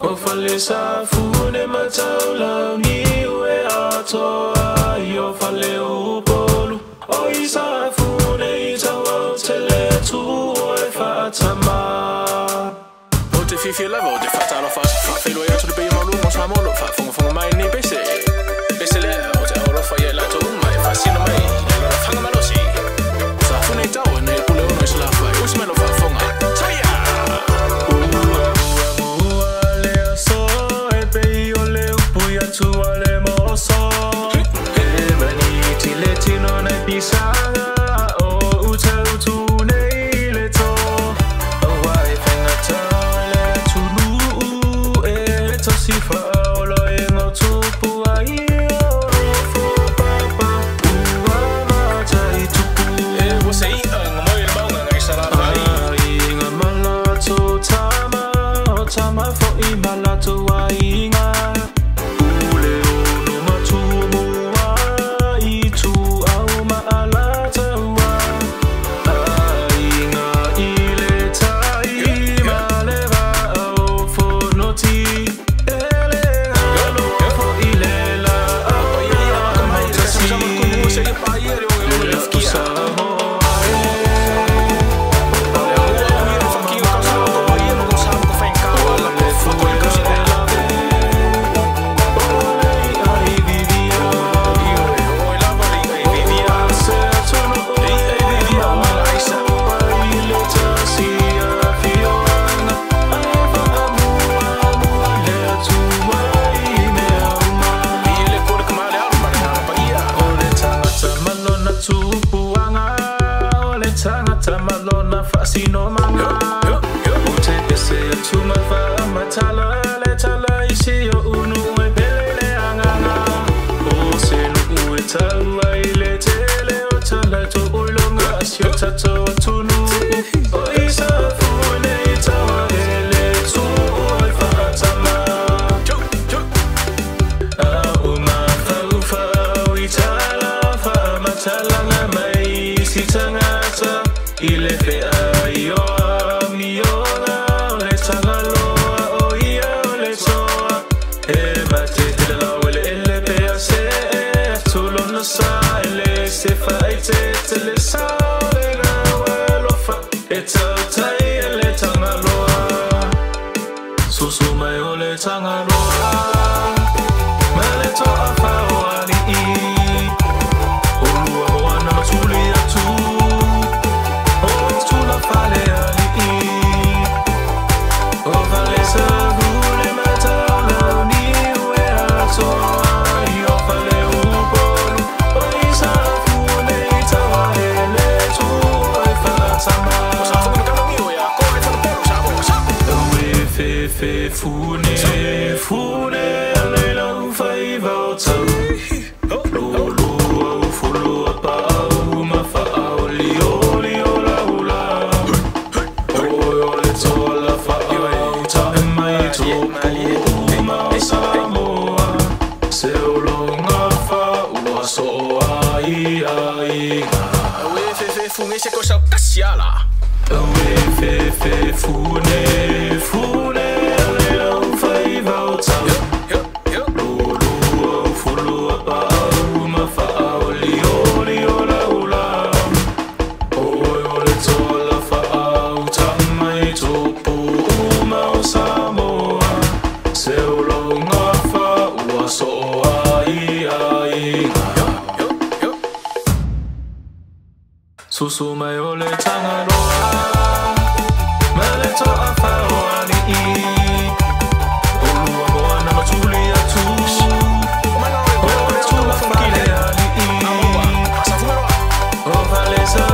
O fale sa fune matau ni ue atoa i o fale upolu o i sa fune i tau au tele tu e whaatama. O te fifi lava o te whatalofa whawhelo e atu le pei malu mo sa molo whafongafonga mai ni pese. Pese lea o te aorofa i e lato uma e whasino mai e lora whanga malosi. Sa fune tau e nei pule ono i salafa e usi melo whafonga. Taia! Ua ua mua lea so e pei o le upu i atua le moso. E mani tile tino nei pisanga o uta utu nei le to. Aua e whangata le atunu e tosi whaola e ngōtupu ai o rofo papa. Ua mata i tupu. E wase i a ngā moi le maunga ngai salafa i. Ai ngā malato tama o tama fo i malato ai ngā. Ule ono matumua i tu au maalata ua. Ai ngā i le tai maleva au fonoti. Ele ngalo fo i le la au ia mautasi. Le Samoa e. Tangata malona whaasino manga. O te pese atu mawha matala le tala isi o unu e pele le anganga. O se nuu e taua i le tele o tala to ulonga asio tato atunu. O isa fune i tawa ele tu o e whaatama. A uma whau i tala whaamatala ngā mai si tangata. I le whea i o a mioga o le tangaloa o ia o le toa. E mate te le lau ele ele pea se e atulono sa ele se whaite te le sa o le ngawa alofa e tautai ele tangaloa. Susu mai o le tangaloa ma le toa whao ali i. Olua moana matuli atu o tula fale ali i. O fale sa hule matau ni ue atoa i o fale upolu o isa fune i tawa ele tu e whaatama. Ue fe fe fune fune ale lau whaiva o tau. Lolo au fulu a pa au ma wha au li o li o la ula. Oi o le toa fa au ta e mai tōpu uma o Samoa. Se o longa fa ua so ai ai ngā. Ue fe fe fune se kosa kasiala. Ue fe fe fune fune ale lau whaiva o tau. Lolo au fulu a pa au ma wha au li o li o la ula. Oi o le toa fa au ta mai tōpu uma o Samoa. Se o longa fa ua so ai ai ngā. Susu mai o le tangaloa ma le toa whao ali i. Olua moana matuli atu o tula fale ali i. O fale sa